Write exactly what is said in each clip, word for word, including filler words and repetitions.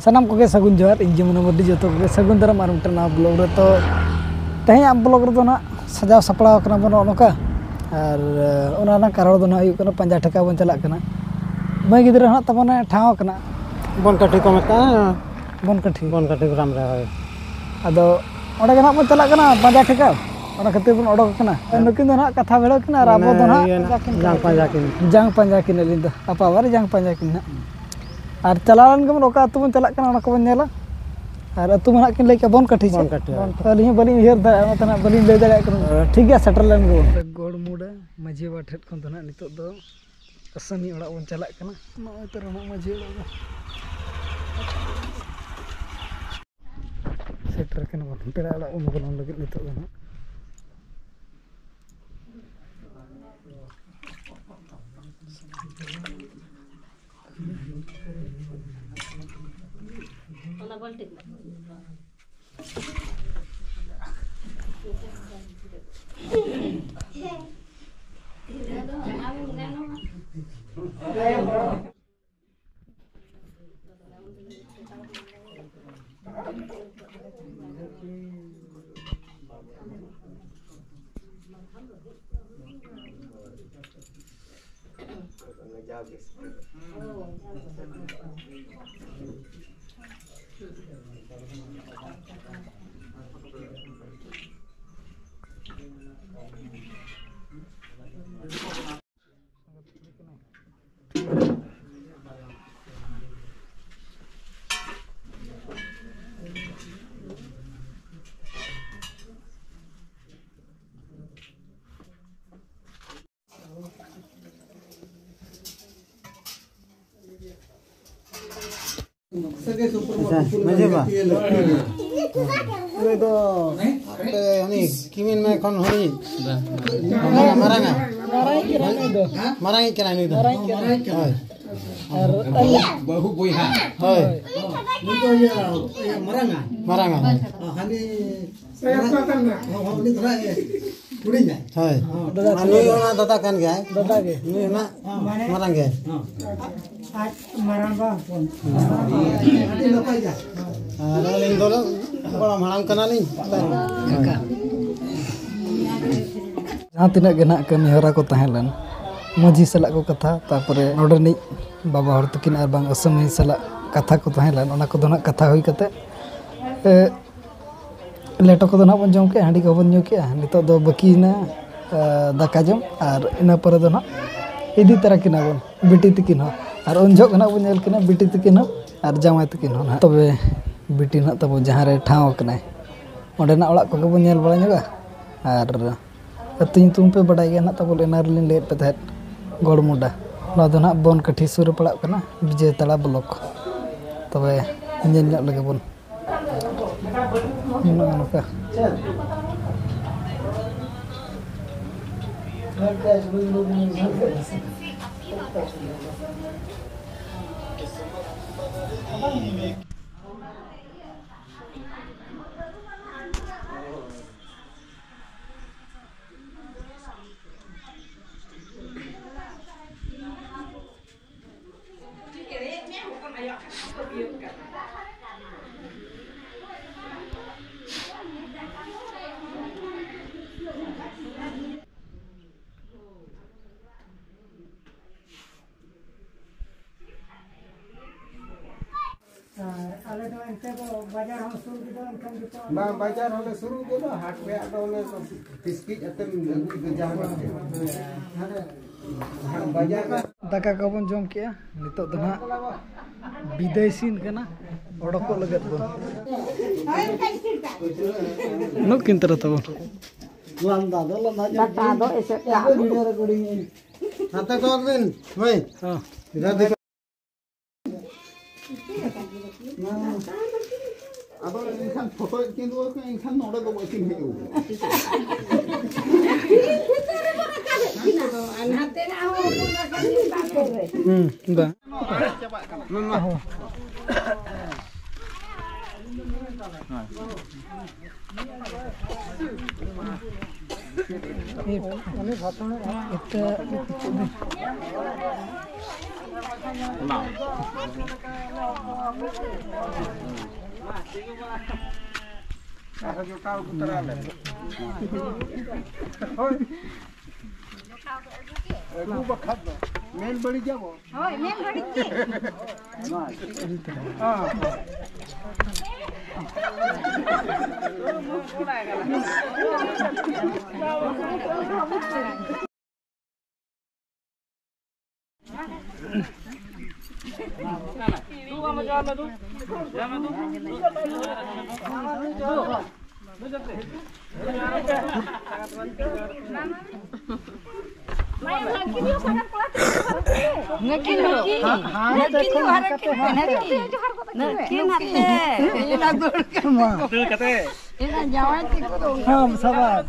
ᱥᱟᱱᱟᱢ ᱠᱚᱜᱮ ᱥᱟᱹᱜᱩᱱ ᱡᱚᱦᱟᱨ, ᱤᱧ ᱡᱮᱢᱚᱱ ᱢᱟᱹᱨᱰᱤ, ᱡᱚᱛᱚ ᱠᱚᱜᱮ ᱥᱟᱹᱜᱩᱱ ᱫᱟᱨᱟᱢ ᱟᱨ ᱢᱤᱫᱴᱟᱝ ᱱᱟᱣᱟ ᱵᱞᱚᱜ ᱨᱮ᱾ ᱛᱚ ᱛᱮᱦᱮᱧᱟᱜ ᱵᱞᱚᱜ ᱨᱮᱫᱚ ᱱᱟᱦᱟᱜ ᱥᱟᱡᱟᱣ ᱥᱟᱯᱲᱟᱣ ᱠᱟᱱᱟ ᱵᱚᱱ ᱱᱚᱜᱼᱚ ᱱᱚᱝᱠᱟ, ᱟᱨ ᱚᱱᱟ ᱨᱮᱱᱟᱜ ᱠᱟᱨᱚᱱ ᱫᱚ ᱱᱟᱦᱟᱜ ᱦᱩᱭᱩᱜ ᱠᱟᱱᱟ ᱯᱟᱸᱡᱟ ᱴᱷᱮᱠᱟᱣ ᱵᱚᱱ ᱪᱟᱞᱟᱜ ᱠᱟᱱᱟ᱾ ᱢᱟᱹᱭ ᱜᱤᱫᱽᱨᱟᱹ ᱱᱟᱦᱟᱜ ᱛᱟᱵᱚᱱᱮ ᱴᱷᱟᱶ ᱠᱟᱱᱟ᱾ ᱵᱚᱱᱠᱟᱹᱴᱷᱤ ᱠᱚ ᱢᱮᱛᱟᱜᱼᱟ᱾ ᱵᱚᱱᱠᱟᱹᱴᱷᱤ᱾ ᱵᱚᱱᱠᱟᱹᱴᱷᱤ ᱜᱨᱟᱢ ᱨᱮ, ᱦᱳᱭ᱾ ᱟᱫᱚ ᱚᱸᱰᱮ ᱜᱮ ᱱᱟᱦᱟᱜ ᱵᱚᱱ ᱪᱟᱞᱟᱜ ᱠᱟᱱᱟ ᱯᱟᱸᱡᱟ ᱴᱷᱮᱠᱟᱣ, ᱚᱱᱟ ᱠᱷᱟᱹᱛᱤᱨ ᱵᱚᱱ ᱚᱰᱚᱠ ᱠᱟᱱᱟ᱾ ᱱᱩᱠᱤᱱ ᱫᱚ ᱱᱟᱦᱟᱜ ᱠᱟᱛᱷᱟ ᱵᱷᱤᱲᱟᱹᱣ ᱠᱤᱱ ᱟᱨ ᱟᱵᱚ ᱫᱚ ᱱᱟᱦᱟᱜ ᱤᱭᱟᱹ ᱱᱟᱜ, ᱡᱟᱝ ᱯᱟᱸᱡᱟ ᱠᱤᱱ᱾ ᱡᱟᱝ ᱯᱟᱸᱡᱟ ᱠᱤᱱ ᱟᱹᱞᱤᱧ ᱫᱚ, ᱟᱯᱟ ᱵᱟᱨᱮ ᱡᱟᱝ ᱯᱟᱸᱡᱟ ᱠᱤᱱ ᱱᱟᱦᱟᱜ᱾ ᱟᱨ ᱪᱟᱞᱟᱣ ᱞᱮᱱ ᱜᱮᱵᱚᱱ ᱚᱠᱟ ᱟᱹᱛᱩ ᱵᱚᱱ ᱪᱟᱞᱟᱜ ᱠᱟᱱᱟ, ᱚᱱᱟ ᱠᱚᱵᱚᱱ ᱧᱮᱞᱟ᱾ ᱟᱨ ᱟᱹᱛᱩ ᱢᱟ ᱱᱟᱦᱟᱜ ᱠᱤᱱ ᱞᱟᱹᱭ ᱠᱮᱜᱼᱟ ᱵᱚᱱᱠᱟᱹᱴᱷᱤ ᱥᱮ? ᱵᱚᱱᱠᱟᱹᱴᱷᱤ, ᱦᱳᱭ᱾ ᱟᱹᱞᱤᱧ ᱦᱚᱸ ᱵᱟᱹᱞᱤᱧ ᱩᱭᱦᱟᱹᱨ ᱫᱟᱲᱮᱭᱟᱜᱼᱟ, ᱚᱱᱟᱛᱮ ᱱᱟᱦᱟᱜ ᱵᱟᱹᱞᱤᱧ ᱞᱟᱹᱭ ᱫᱟᱲᱮᱭᱟᱜ ᱠᱟᱱᱟ᱾ ᱴᱷᱤᱠ ᱜᱮᱭᱟ, ᱥᱮᱴᱮᱨ ᱞᱮᱱ ᱜᱮᱵᱚᱱ᱾ ᱜᱚᱲ ᱢᱩᱰᱟᱹ ᱢᱟᱹᱡᱷᱤ ᱵᱟᱵᱟ ᱴᱷᱮᱱ ᱠᱷᱚᱱ ᱫᱚ ᱱᱟᱦᱟᱜ ᱱᱤᱛᱚᱜ ᱫᱚ ᱠᱟᱹᱥᱟᱹᱱᱤ ᱚᱲᱟᱜ ᱵᱚᱱ ᱪᱟᱞᱟᱜ ᱠᱟᱱᱟ᱾ ᱱᱚᱜᱼᱚᱭ ᱛᱚ ᱨᱮᱱᱟᱜ ᱢᱟᱹᱡᱷᱤ ᱚᱲᱟᱜ ᱫᱚ᱾ ᱥᱮᱴᱮᱨ ᱠᱟᱱᱟ ᱵᱚᱱ ᱯᱮᱲᱟ ᱚᱲᱟᱜ ᱵᱚᱱ ᱵᱚᱞᱚᱱ ᱞᱟᱹᱜᱤᱫ ᱱᱤᱛᱚᱜ ᱫᱚ ᱱᱟᱦᱟᱜ᱾ ᱟᱪᱪᱷᱟ, ᱢᱟᱹᱡᱷᱤ ᱵᱟ᱾ ᱩᱱᱤ ᱫᱚ ᱟᱯᱮ ᱩᱱᱤ ᱠᱤᱢᱤᱱ ᱢᱮ ᱠᱷᱚᱱ ᱦᱩᱰᱤᱧ? ᱢᱟᱨᱟᱝ, ᱢᱟᱨᱟᱝᱟ? ᱢᱟᱨᱟᱝᱤᱡ ᱠᱟᱱᱟᱭ ᱱᱩᱭ ᱫᱚ᱾ ᱦᱳᱭ᱾ ᱟᱨ ᱵᱟᱹᱦᱩ ᱵᱚᱭᱦᱟ᱾ ᱦᱳᱭ᱾ ᱱᱩᱭ ᱫᱚ ᱤᱭᱟᱹ, ᱤᱭᱟᱹ ᱢᱟᱨᱟᱝᱟ? ᱢᱟᱨᱟᱝᱟ, ᱦᱳᱭ᱾ ᱦᱟᱹᱱᱤ, ᱦᱚᱸ, ᱦᱚᱸ, ᱩᱱᱤ ᱫᱚ ᱱᱟᱜ, ᱤᱭᱟᱹ, ᱦᱩᱰᱤᱧᱟᱭ᱾ ᱦᱳᱭ᱾ ᱫᱟᱫᱟ ᱟᱨ ᱱᱩᱭ ᱚᱱᱟ ᱫᱟᱫᱟ ᱠᱟᱱ ᱜᱮᱭᱟᱭ᱾ ᱫᱟᱫᱟ ᱜᱮ᱾ ᱱᱩᱭ ᱚᱱᱟ ᱢᱟᱱᱮ ᱢᱟᱨᱟᱝ ᱜᱮ᱾ ᱟᱡ ᱢᱟᱨᱟᱝᱵᱟ ᱦᱚᱯᱚᱱ᱾ ᱟᱹᱰᱤ ᱱᱟᱯᱟᱭ ᱜᱮ᱾ ᱟᱨ ᱟᱹᱞᱤᱧ ᱫᱚ ᱜᱚᱲᱚᱢ ᱦᱟᱲᱟᱢ ᱠᱟᱱᱟᱞᱤᱧ᱾ ᱡᱟᱦᱟᱸ ᱛᱤᱱᱟᱹᱜ ᱜᱮ ᱱᱟᱦᱟᱜ ᱠᱟᱹᱢᱤ ᱦᱚᱨᱟ ᱠᱚ ᱛᱟᱦᱮᱸ ᱞᱮᱱ, ᱢᱟᱹᱡᱷᱤ ᱥᱟᱞᱟᱜ ᱠᱚ ᱠᱟᱛᱷᱟ, ᱛᱟᱨᱯᱚᱨᱮ ᱱᱚᱰᱮ ᱨᱤᱱᱤᱡ ᱵᱟᱵᱟ ᱦᱚᱲ ᱛᱟᱹᱠᱤᱱ ᱟᱨ ᱵᱟᱝ ᱟᱹᱥᱟᱹᱢᱤ ᱥᱟᱞᱟᱜ ᱠᱟᱛᱷᱟ ᱠᱚ ᱛᱟᱦᱮᱸ ᱞᱮᱱ, ᱚᱱᱟ ᱠᱚᱫᱚ ᱱᱟᱦᱟᱜ ᱠᱟᱛᱷᱟ ᱦᱩᱭ ᱠᱟᱛᱮ, ᱮ, ᱞᱮᱴᱚ ᱠᱚᱫᱚ ᱱᱟᱦᱟᱜ ᱵᱚᱱ ᱡᱚᱢ ᱠᱮᱜᱼᱟ, ᱦᱟᱺᱰᱤ ᱠᱚᱦᱚᱸ ᱵᱚᱱ ᱧᱩ ᱠᱮᱜᱼᱟ᱾ ᱱᱤᱛᱚᱜ ᱫᱚ ᱵᱟᱹᱠᱤᱭᱮᱱᱟ, ᱮ, ᱫᱟᱠᱟ ᱡᱚᱢ, ᱟᱨ ᱤᱱᱟᱹ ᱯᱚᱨᱮ ᱫᱚ ᱱᱟᱦᱟᱜ ᱤᱫᱤ ᱛᱟᱨᱟ ᱠᱤᱱᱟ ᱵᱚᱱ ᱵᱤᱴᱤ ᱛᱟᱹᱠᱤᱱ ᱦᱚᱸ, ᱟᱨ ᱩᱱ ᱡᱚᱦᱚᱜ ᱜᱮ ᱱᱟᱦᱟᱜ ᱵᱚᱱ ᱧᱮᱞ ᱠᱤᱱᱟ ᱵᱤᱴᱤ ᱛᱟᱹᱠᱤᱱ ᱦᱚᱸ ᱟᱨ ᱡᱟᱶᱟᱭ ᱛᱟᱹᱠᱤᱱ ᱦᱚᱸ ᱱᱟᱦᱟᱜ᱾ ᱛᱚᱵᱮ ᱵᱤᱴᱤ ᱱᱟᱦᱟᱜ ᱛᱟᱵᱚ ᱡᱟᱦᱟᱸ ᱨᱮ ᱴᱷᱟᱶ ᱟᱠᱟᱱᱟᱭ, ᱚᱸᱰᱮᱱᱟᱜ ᱚᱲᱟᱜ ᱠᱚᱜᱮ ᱵᱚᱱ ᱧᱮᱞ ᱵᱟᱲᱟ ᱧᱚᱜᱟ᱾ ᱟᱨ ᱟᱹᱛᱩ ᱧᱩᱛᱩᱢ ᱯᱮ ᱵᱟᱰᱟᱭ ᱜᱮᱭᱟ ᱱᱟᱦᱟᱜ ᱛᱟᱵᱚ, ᱮᱱᱟ ᱨᱮᱞᱤᱧ ᱞᱟᱹᱭᱮᱫ ᱯᱮ ᱛᱟᱦᱮᱸᱫ, ᱜᱚᱲᱢᱩᱰᱟ᱾ ᱱᱚᱣᱟ ᱫᱚ ᱱᱟᱦᱟᱜ ᱵᱚᱱᱠᱟᱹᱴᱷᱤ ᱥᱩᱨ ᱨᱮ ᱯᱟᱲᱟᱜ ᱠᱟᱱᱟ, ᱵᱤᱡᱚᱭ ᱛᱟᱲᱟ ᱵᱞᱚᱠ᱾ ᱛᱚᱵᱮ ᱧᱮᱞ ᱧᱚᱜ ᱞᱮᱜᱮ ᱵᱚᱱ᱾ ᱱᱚᱜᱼᱚ ᱱᱚᱝᱠᱟ᱾ ᱟᱨ ᱟᱞᱮ ᱫᱚ ᱮᱱᱛᱮ ᱫᱚ ᱵᱟᱡᱟᱨ ᱦᱚᱸ ᱥᱩᱨ ᱜᱮᱫᱚ, ᱮᱱᱠᱷᱟᱱ ᱡᱚᱛᱚ ᱵᱟᱝ, ᱵᱟᱡᱟᱨ ᱦᱚᱸᱞᱮ ᱥᱩᱨᱩᱜ ᱜᱮᱫᱚ, ᱦᱟᱴ ᱨᱮᱭᱟᱜ ᱫᱚ ᱚᱱᱮ ᱛᱤᱥ ᱠᱤᱡ ᱟᱛᱮᱢ ᱟᱹᱜᱩᱭ ᱫᱚ ᱡᱟᱦᱟᱸ ᱠᱚ᱾ ᱦᱟᱱᱮ ᱵᱟᱡᱟᱨ ᱨᱮ᱾ ᱫᱟᱠᱟ ᱠᱚᱵᱚᱱ ᱡᱚᱢ ᱠᱮᱜᱼᱟ, ᱱᱤᱛᱚᱜ ᱫᱚ ᱱᱟᱦᱟᱜ ᱵᱤᱫᱟᱹᱭ ᱥᱤᱱ ᱠᱟᱱᱟ, ᱚᱰᱚᱠᱚᱜ ᱞᱟᱹᱜᱤᱫ ᱵᱚᱱ᱾ ᱱᱩᱠᱤᱱ ᱛᱟᱨᱟ ᱛᱟᱵᱚᱱ᱾ ᱞᱟᱸᱫᱟ ᱫᱚ ᱞᱟᱸᱫᱟ ᱧᱚᱜ ᱫᱟᱠᱟ ᱫᱚ ᱮᱥᱮᱫ ᱠᱟᱜ ᱢᱮ᱾ ᱵᱷᱤᱰᱤᱭᱳ ᱨᱮᱠᱚᱨᱰᱤᱝ ᱟᱹᱧ᱾ ᱦᱟᱱᱛᱮ ᱠᱚᱭᱚᱜ ᱵᱤᱱ, ᱢᱟᱹᱭ᱾ ᱦᱚᱸ᱾ ᱮᱫᱟ ᱫᱮᱠᱷᱟ᱾ ᱟᱫᱚ ᱮᱱᱠᱷᱟᱱ ᱯᱷᱳᱴᱳᱭᱮᱫ ᱠᱤᱱ ᱫᱚ ᱮᱱᱠᱷᱟᱱ ᱱᱚᱰᱮ ᱫᱚ ᱵᱟᱹᱠᱤᱱ ᱦᱮᱡ ᱟᱠᱟᱱᱟ᱾ ᱦᱩᱸ, ᱵᱟᱝ᱾ ᱮᱴᱟᱜ ᱟᱨᱦᱚᱸ ᱡᱚᱴᱟᱣ ᱟᱹᱜᱩ ᱛᱚᱨᱟᱭ ᱢᱮ᱾ ᱦᱳᱭ᱾ ᱟᱹᱜᱩ ᱵᱟᱠᱷᱟᱡ ᱫᱚ ᱢᱮᱱ ᱵᱟᱹᱲᱤᱡᱟᱵᱚ᱾ ᱦᱳᱭ, ᱢᱮᱱ ᱵᱟᱹᱲᱤᱡ ᱜᱮ᱾ ᱦᱮᱸ᱾ ᱱᱟᱹᱠᱤᱱ, ᱱᱟᱹᱠᱤᱱ᱾ ᱦᱟᱱᱛᱮ ᱱᱟᱹᱠᱤᱱ ᱠᱷᱚᱱ ᱡᱚᱦᱟᱨ ᱱᱟᱠᱟᱛᱮ ᱠᱤᱱ ᱦᱟᱱᱛᱮ᱾ ᱱᱟᱹᱠᱤᱱ ᱦᱟᱱᱛᱮ᱾ ᱢᱟ᱾ ᱫᱟᱹᱲ ᱠᱟᱛᱮ᱾ ᱮᱱᱟ ᱡᱟᱶᱟᱭ ᱛᱟᱠᱚ ᱫᱚ᱾ ᱦᱮᱸ, ᱥᱟᱵᱟᱥ᱾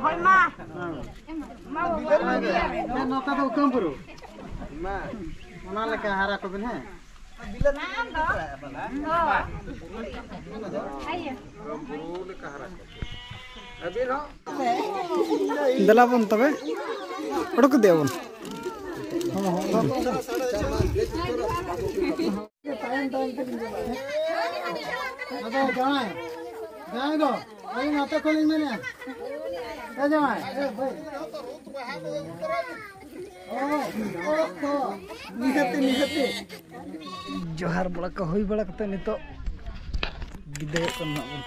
ᱦᱳᱭ, ᱢᱟ᱾ ᱱᱚᱛᱮ ᱫᱚ ᱩᱠᱟᱹᱢ ᱵᱩᱨᱩ᱾ ᱚᱱᱟ ᱞᱮᱠᱟ ᱦᱟᱨᱟ ᱠᱚᱵᱤᱱ, ᱦᱮᱸ? ᱫᱮᱞᱟ ᱵᱚᱱ ᱛᱚᱵᱮ, ᱚᱰᱚᱠ ᱤᱫᱤᱭᱟ ᱵᱚᱱ᱾ ᱟᱫᱚ ᱡᱟᱶᱟᱭ, ᱡᱟᱶᱟᱭ ᱫᱚ, ᱟᱹᱞᱤᱧ ᱱᱚᱛᱮ ᱠᱷᱚᱱ ᱞᱤᱧ ᱢᱮᱱᱮᱫᱼᱟ᱾ ᱮ ᱡᱟᱶᱟᱭ, ᱮ ᱵᱷᱟᱹᱭ᱾ ᱱᱤᱦᱟᱹᱛᱤ, ᱱᱤᱦᱟᱹᱛᱤ᱾ ᱡᱚᱦᱟᱨ ᱵᱟᱲᱟ ᱠᱚ ᱦᱩᱭ ᱵᱟᱲᱟ ᱠᱟᱛᱮ ᱱᱤᱛᱚᱜ ᱵᱤᱫᱟᱹᱭᱚᱜ ᱠᱟᱱᱟ ᱱᱟᱜ ᱵᱚᱱ᱾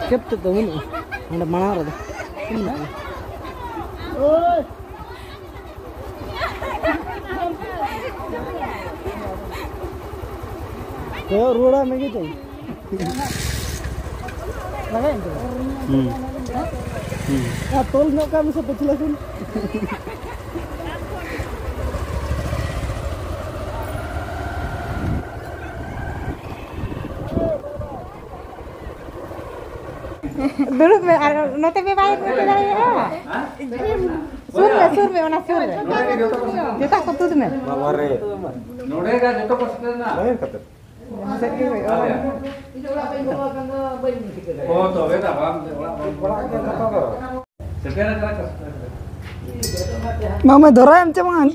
ᱪᱮᱫ ᱛᱮᱫ ᱫᱚ ᱵᱟᱹᱱᱩᱜᱼᱟ ᱚᱸᱰᱮ ᱢᱟᱲᱟᱝ ᱨᱮᱫᱚ᱾ ᱠᱚᱭᱚᱜ ᱨᱩᱣᱟᱹᱲᱟ ᱢᱮᱜᱮ ᱛᱚ᱾ ᱞᱟᱜᱟᱭᱮᱱ ᱛᱟᱢᱟ? ᱦᱩᱸ᱾ ᱦᱩᱸ᱾ ᱟᱨ ᱛᱚᱞ ᱧᱚᱜ ᱠᱟᱜ ᱢᱮᱥᱮ ᱯᱟᱹᱪᱷᱞᱟᱹ ᱠᱷᱚᱱ᱾ ᱫᱩᱲᱩᱵ ᱢᱮ ᱟᱨ ᱱᱚᱛᱮ ᱢᱮ ᱵᱟᱭ ᱱᱚᱛᱮ ᱫᱟᱲᱮᱭᱟᱜᱼᱟ᱾ ᱥᱩᱨ ᱢᱮ, ᱥᱩᱨ ᱢᱮ, ᱚᱱᱟ ᱥᱩᱨ ᱨᱮ᱾ ᱱᱚᱰᱮ ᱜᱮ ᱡᱚᱛᱚ ᱠᱚ ᱥᱮᱴᱮᱨ ᱮᱱᱟ᱾ ᱡᱚᱛᱚ ᱠᱚ ᱛᱩᱫ ᱢᱮ᱾ ᱵᱟᱵᱟ ᱨᱮ᱾ ᱱᱚᱰᱮ ᱜᱮ ᱡᱚᱛᱚ ᱠᱚ ᱥᱮᱴᱮᱨ ᱮᱱᱟ᱾ ᱞᱟᱭᱤᱱ ᱠᱟᱛᱮ᱾ ᱚᱱᱟ ᱥᱮᱫ ᱜᱮ ᱦᱩᱭᱩᱜᱼᱟ᱾ ᱤᱧ ᱚᱲᱟᱜ ᱵᱟᱹᱧ ᱵᱚᱞᱚ ᱟᱠᱟᱱ ᱫᱚ ᱵᱟᱹᱧ ᱴᱷᱤᱠᱟᱹ ᱫᱟᱲᱮᱭᱟᱜᱼᱟ᱾ ᱚ, ᱛᱚᱵᱮ ᱫᱚ ᱵᱟᱝ, ᱚᱲᱟᱜ ᱵᱟᱝ ᱵᱚᱞᱚ ᱟᱠᱟᱱᱟ᱾ ᱥᱮᱴᱮᱨ ᱟᱠᱟᱱᱟ ᱠᱚ, ᱥᱮᱴᱮᱨ ᱟᱠᱟᱱᱟ᱾ ᱢᱟᱢᱟ, ᱫᱷᱚᱨᱟᱭ ᱮᱢ ᱪᱮ ᱵᱟᱝ?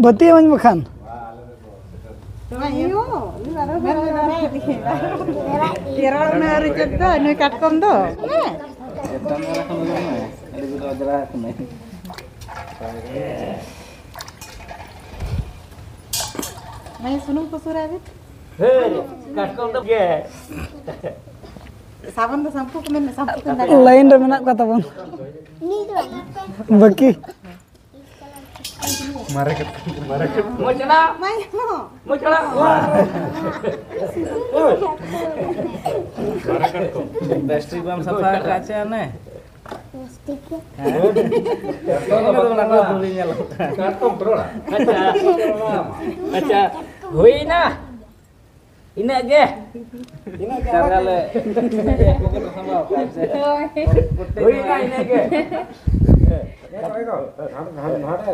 ᱵᱟᱹᱛᱤ ᱮᱢᱟᱹᱧ ᱵᱟᱠᱷᱟᱱ᱾ ᱟᱭᱳ, ᱩᱱᱤ ᱟᱨᱚ ᱢᱮᱱ ᱢᱮ, ᱫᱷᱚᱨᱟᱭ ᱫᱤᱧ᱾ ᱠᱮᱨᱚᱲ ᱩᱱᱟᱹᱜ ᱟᱹᱣᱨᱤ ᱪᱮᱫ ᱫᱚ, ᱱᱩᱭ ᱠᱟᱴᱠᱚᱢ ᱫᱚ᱾ ᱦᱮᱸ᱾ ᱪᱮᱛᱟᱱ ᱫᱷᱟᱨᱟ ᱠᱷᱚᱱ ᱩᱭᱩᱝ ᱢᱮ, ᱟᱹᱰᱤ ᱡᱳᱨ ᱚᱡᱽᱨᱟ ᱟᱠᱟᱱᱟᱭ᱾ ᱢᱟᱭᱟ, ᱥᱩᱱᱩᱢ ᱠᱚ ᱥᱩᱨᱟ ᱵᱤᱱ᱾ ᱦᱮᱸ, ᱠᱟᱴᱠᱚᱢ ᱫᱚ ᱜᱮ᱾ ᱥᱟᱵᱚᱱ ᱫᱚ ᱥᱟᱢᱯᱩ ᱠᱚ ᱢᱮᱱ ᱢᱮ, ᱥᱟᱢᱯᱩ ᱠᱚ ᱢᱮᱱ ᱢᱮ᱾ ᱞᱟᱭᱤᱱ ᱨᱮ ᱢᱮᱱᱟᱜ ᱠᱚᱣᱟ ᱛᱟᱵᱚᱱ᱾ ᱵᱟᱹᱠᱤ᱾ ᱢᱟᱨᱮ ᱠᱟᱛᱷᱟ, ᱢᱟᱨᱮ ᱠᱟᱛᱷᱟ᱾ ᱢᱚᱡᱽ ᱪᱟᱞᱟᱜ᱾ ᱢᱟᱭᱟ᱾ ᱢᱚᱡᱽ ᱪᱟᱞᱟᱜ᱾ ᱢᱟᱨᱮ ᱠᱟᱛᱷᱟ᱾ ᱵᱮᱥᱴᱷᱤᱠ ᱵᱟᱢ ᱥᱟᱯᱷᱟ ᱟᱠᱟᱫ ᱪᱮ ᱚᱱᱮ? ᱯᱞᱟᱥᱴᱤᱠ ᱜᱮ᱾ ᱦᱮᱸ? ᱚᱱᱟ ᱫᱚ ᱚᱱᱟ ᱠᱚ ᱫᱷᱩᱲᱤ ᱧᱮᱞᱚᱜ ᱠᱟᱱᱟ᱾ ᱠᱟᱴᱠᱚᱢ ᱯᱨᱚᱲᱟ᱾ ᱟᱪᱪᱷᱟ᱾ ᱟᱪᱪᱷᱟ᱾ ᱦᱩᱭᱱᱟ? ᱤᱱᱟᱹᱜ ᱜᱮ? ᱤᱱᱟᱹᱜ ᱜᱮ᱾ ᱪᱟᱵᱟ ᱞᱮ᱾ ᱦᱩᱭᱱᱟ ᱤᱱᱟᱹᱜ ᱜᱮ? ᱮᱜᱳ, ᱮᱜᱳ, ᱦᱟᱸᱰᱮ, ᱦᱟᱸᱰᱮ, ᱦᱟᱸᱰᱮ᱾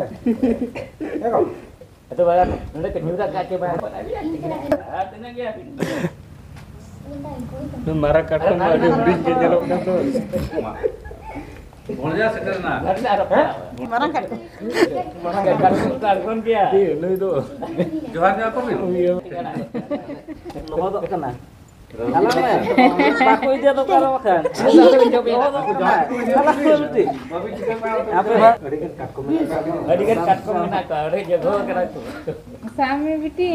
ᱮᱜᱳ᱾ ᱟᱫᱚ ᱵᱟᱭᱟ, ᱱᱚᱰᱮ ᱠᱚ ᱧᱩᱨ ᱟᱠᱟᱫ ᱪᱮ ᱵᱟᱝ? ᱟᱨ ᱛᱤᱱᱟᱹᱜ ᱜᱮᱭᱟ? ᱢᱟᱨᱟᱝ ᱠᱟᱴᱠᱚᱢ ᱢᱟ ᱟᱹᱰᱤ ᱦᱩᱰᱤᱧ ᱜᱮ ᱧᱮᱞᱚᱜ ᱠᱟᱱ ᱫᱚ᱾ ᱵᱷᱚᱸᱡᱟ ᱥᱮᱴᱮᱨ ᱮᱱᱟ᱾ ᱢᱟᱨᱟᱝ ᱠᱟᱴᱠᱚᱢ᱾ ᱢᱟᱨᱟᱝ ᱠᱟᱴᱠᱚᱢ ᱠᱚ ᱟᱬᱜᱚᱱ ᱜᱮᱭᱟ᱾ ᱱᱩᱭ ᱫᱚ᱾ ᱡᱚᱦᱟᱨ, ᱡᱚᱦᱟᱨ ᱠᱚ ᱦᱩᱭᱩᱜ᱾ ᱞᱚᱦᱚᱫᱚᱜ ᱠᱟᱱᱟ᱾ ᱟᱞᱟᱝ ᱢᱮ᱾ ᱵᱟᱠᱚ ᱤᱫᱤᱭᱟ ᱫᱚᱠᱟᱱ ᱨᱮ ᱵᱟᱠᱷᱟᱱ᱾ ᱞᱚᱦᱚᱫᱚᱜ ᱠᱟᱱᱟ᱾ ᱟᱞᱟᱝ ᱢᱮ ᱵᱤᱴᱤ᱾ ᱟᱯᱮ᱾ ᱟᱹᱰᱤ ᱜᱟᱱ ᱠᱟᱴᱠᱚᱢ ᱢᱮᱱᱟᱜ ᱠᱚᱣᱟ, ᱟᱹᱰᱤ ᱡᱚᱜᱷᱚ ᱠᱟᱱᱟ ᱠᱚ᱾ ᱥᱟᱵ ᱢᱮ ᱵᱤᱴᱤ᱾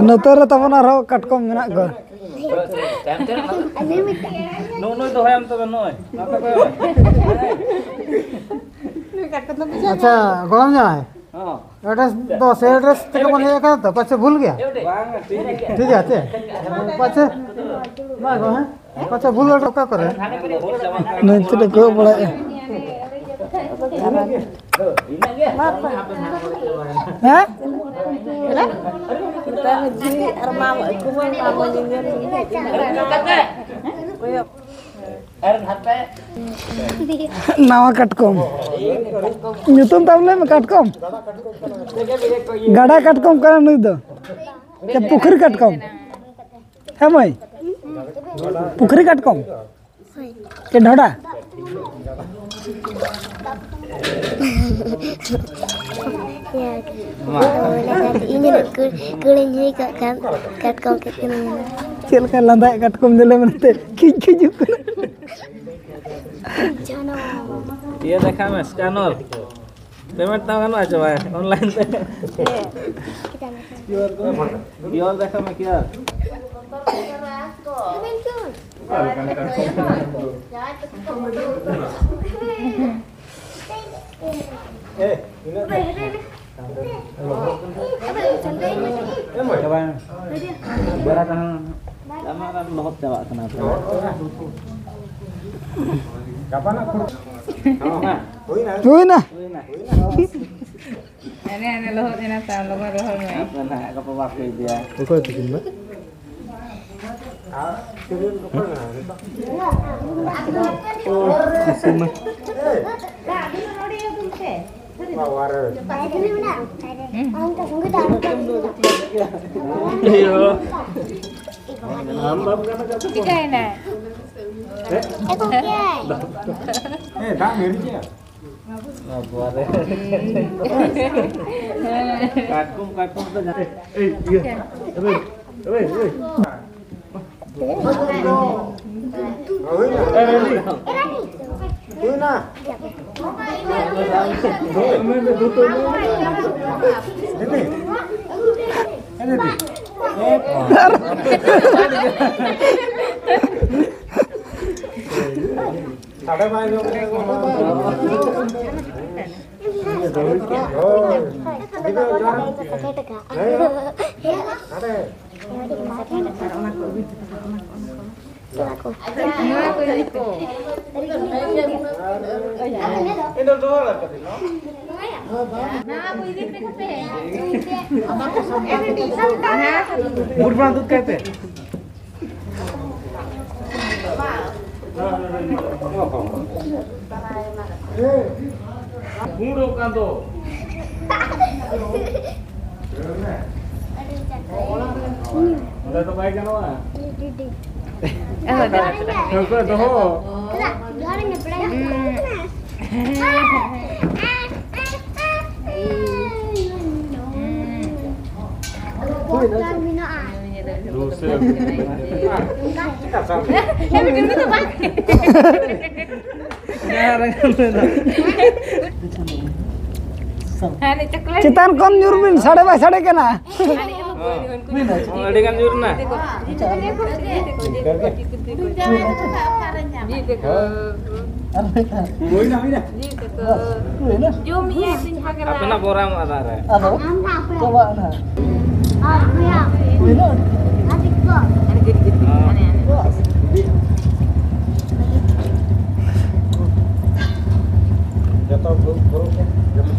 ᱱᱚᱛᱮ ᱨᱮ ᱛᱟᱵᱚᱱ ᱟᱨᱦᱚᱸ ᱠᱟᱴᱠᱚᱢ ᱢᱮᱱᱟᱜ ᱠᱚᱣᱟ᱾ ᱛᱟᱭᱚᱢ ᱛᱮ ᱱᱚᱜᱼᱚᱭ ᱱᱩᱭ ᱫᱚᱦᱚᱭᱟᱢ ᱛᱚᱵᱮ, ᱱᱩᱭ᱾ ᱱᱚᱛᱮ ᱠᱚᱭᱚᱜ ᱢᱮ᱾ ᱱᱩᱭ ᱠᱟᱴᱠᱚᱢ ᱫᱚ ᱵᱩᱡᱷᱟᱹᱣ ᱟᱪᱪᱷᱟ, ᱜᱚᱲᱚᱢ ᱡᱟᱶᱟᱭ᱾ ᱦᱚᱸ᱾ ᱮᱰᱨᱮᱥ ᱫᱚ ᱥᱮ ᱮᱰᱨᱮᱥ ᱛᱮᱜᱮ ᱵᱚᱱ ᱦᱮᱡ ᱟᱠᱟᱱᱟ ᱛᱚ, ᱯᱟᱪᱷᱮ ᱵᱷᱩᱞ ᱜᱮᱭᱟ? ᱵᱟᱝ, ᱴᱷᱤᱠ ᱜᱮᱭᱟ᱾ ᱴᱷᱤᱠ ᱜᱮᱭᱟ, ᱪᱮᱫ? ᱯᱟᱪᱷᱮ, ᱵᱟᱝ, ᱦᱮᱸ? ᱯᱟᱪᱷᱮ ᱵᱷᱩᱞ ᱚᱠᱟ ᱠᱚᱨᱮ? ᱱᱩᱭ ᱪᱮᱫ ᱮ ᱠᱚᱭᱚᱜ ᱵᱟᱲᱟᱭᱮᱫᱼᱟ? ᱦᱮᱸ? ᱢᱮᱛᱟᱭ ᱢᱮ ᱡᱷᱤ ᱟᱨ ᱢᱟ ᱠᱩᱢᱟᱹᱝ ᱢᱟ ᱧᱮᱧᱮᱞ ᱞᱤᱧ ᱦᱮᱡ ᱮᱱᱟ᱾ ᱠᱚᱭᱚᱜ᱾ ᱱᱟᱣᱟ ᱠᱟᱴᱠᱚᱢ᱾ ᱧᱩᱛᱩᱢ ᱛᱟᱢ ᱞᱟᱹᱭ ᱢᱮ, ᱠᱟᱴᱠᱚᱢ᱾ ᱜᱟᱰᱟ ᱠᱟᱴᱠᱚᱢ ᱠᱟᱱᱟ ᱱᱩᱭ ᱫᱚ᱾ ᱪᱮ ᱯᱩᱠᱷᱨᱤ ᱠᱟᱴᱠᱚᱢ? ᱦᱮᱸ ᱢᱟᱹᱭ, ᱯᱩᱠᱷᱨᱤ ᱠᱟᱴᱠᱚᱢ᱾ ᱪᱮ ᱰᱷᱚᱰᱟ? ᱤᱧ ᱦᱚᱸ ᱠᱩ-, ᱠᱩᱲᱟᱹᱧ ᱦᱩᱭ ᱠᱚᱜ ᱠᱷᱟᱱ ᱠᱟᱴᱠᱚᱢ ᱠᱮᱫ ᱠᱤᱱᱟᱹᱧ ᱦᱩᱱᱟᱹᱝ᱾ ᱪᱮᱫ ᱞᱮᱠᱟ ᱞᱟᱸᱫᱟᱭᱮᱫ ᱠᱟᱴᱠᱚᱢ ᱧᱮᱞᱮ ᱢᱮᱱᱛᱮ ᱠᱷᱤᱡ ᱠᱷᱤᱡᱩᱜ ᱠᱟᱱᱟ᱾ ᱤᱭᱟᱹ ᱫᱮᱠᱷᱟᱣ ᱢᱮ, scanner᱾ Payment ᱛᱟᱢ ᱜᱟᱱᱚᱜᱼᱟ ᱪᱮ ᱵᱟᱝ online ᱛᱮ? QR ᱫᱮᱠᱷᱟᱣ ᱢᱮ, QR᱾ ᱪᱟᱵᱟᱭᱮᱱᱟ᱾ ᱟᱢᱟᱜ ᱚᱱᱟ ᱞᱚᱦᱚᱫ ᱪᱟᱵᱟᱜ ᱠᱟᱱᱟ ᱛᱚ᱾ ᱦᱩᱭᱱᱟ᱾ ᱦᱩᱭᱱᱟ᱾ ᱦᱩᱭᱱᱟ᱾ ᱦᱟᱱᱮ, ᱦᱟᱱᱮ ᱞᱚᱦᱚᱫ ᱮᱱᱟ ᱛᱟᱢ, ᱞᱚᱜᱚᱱ ᱨᱚᱦᱚᱲ ᱢᱮ᱾ ᱟᱯᱮ ᱱᱟᱦᱟᱜ ᱜᱟᱯᱟ ᱵᱟᱯᱮ ᱤᱫᱤᱭᱟ᱾ ᱚᱠᱚᱭ ᱛᱤᱠᱤᱱ ᱫᱚ? ᱤᱥᱤᱱ ᱢᱟ᱾ ᱪᱤᱠᱟᱹᱭᱮᱱᱟ? ᱦᱮᱸ, ᱫᱟᱜ ᱢᱮᱨᱤ ᱜᱮᱭᱟ᱾ ᱠᱟᱴᱠᱚᱢ, ᱠᱟᱴᱠᱚᱢ ᱛᱮ ᱡᱟᱦᱟᱸ ᱮᱭ, ᱤᱭᱟᱹ᱾ ᱮᱭ, ᱮᱭ, ᱮᱭ᱾ ᱮᱭ, ᱨᱮᱰᱤ᱾ ᱦᱩᱭᱱᱟ᱾ ᱫᱤᱫᱤ᱾ ᱮᱭ, ᱫᱤᱫᱤ᱾ ᱥᱟᱰᱮ ᱵᱟᱭ ᱟᱸᱡᱚᱢ ᱠᱟᱱᱟ᱾ ᱦᱳᱭ᱾ ᱦᱮᱸ᱾ ᱥᱟᱰᱮ᱾ ᱱᱚᱣᱟ ᱠᱚ ᱤᱫᱤ ᱠᱚ᱾ ᱱᱚᱣᱟ ᱠᱚ ᱤᱫᱤ ᱯᱮ ᱠᱟᱛᱮ᱾ ᱵᱩᱴ ᱵᱟᱝ ᱛᱩᱫ ᱠᱟᱭ ᱯᱮ᱾ ᱜᱩᱸᱰᱚᱜ ᱠᱟᱱ ᱫᱚ᱾ ᱚᱸᱰᱮ ᱫᱚ ᱵᱟᱭ ᱜᱟᱱᱚᱜᱼᱟ᱾ ᱴᱷᱟᱹᱣᱠᱟᱹ ᱫᱚᱦᱚ᱾ ᱦᱩᱭᱱᱟ᱾ ᱫᱩᱥᱨᱟ᱾ ᱪᱮᱛᱟᱱ ᱠᱷᱚᱱ ᱧᱩᱨ ᱵᱤᱱ, ᱥᱟᱰᱮ ᱵᱟᱭ ᱥᱟᱰᱮ ᱠᱟᱱᱟ᱾ ᱦᱩᱭᱱᱟ᱾ ᱟᱹᱰᱤ ᱜᱟᱱ ᱧᱩᱨ ᱮᱱᱟ᱾ ᱟᱨ ᱢᱤᱫᱴᱟᱝ᱾ ᱦᱩᱭᱱᱟ, ᱦᱩᱭᱱᱟ᱾ ᱵᱟᱥ, ᱦᱩᱭᱱᱟ᱾ ᱟᱯᱮᱱᱟᱜ ᱵᱚᱨᱟᱢ ᱟᱫᱟ ᱨᱮ᱾ ᱟᱫᱚ ᱪᱟᱵᱟᱜ ᱱᱟ᱾ ᱦᱩᱭᱱᱟ᱾ ᱵᱟᱥ᱾ ᱡᱚᱛᱚ ᱜᱨᱩᱯ, ᱜᱨᱩᱯ ᱨᱮ ᱡᱮᱢᱚᱱ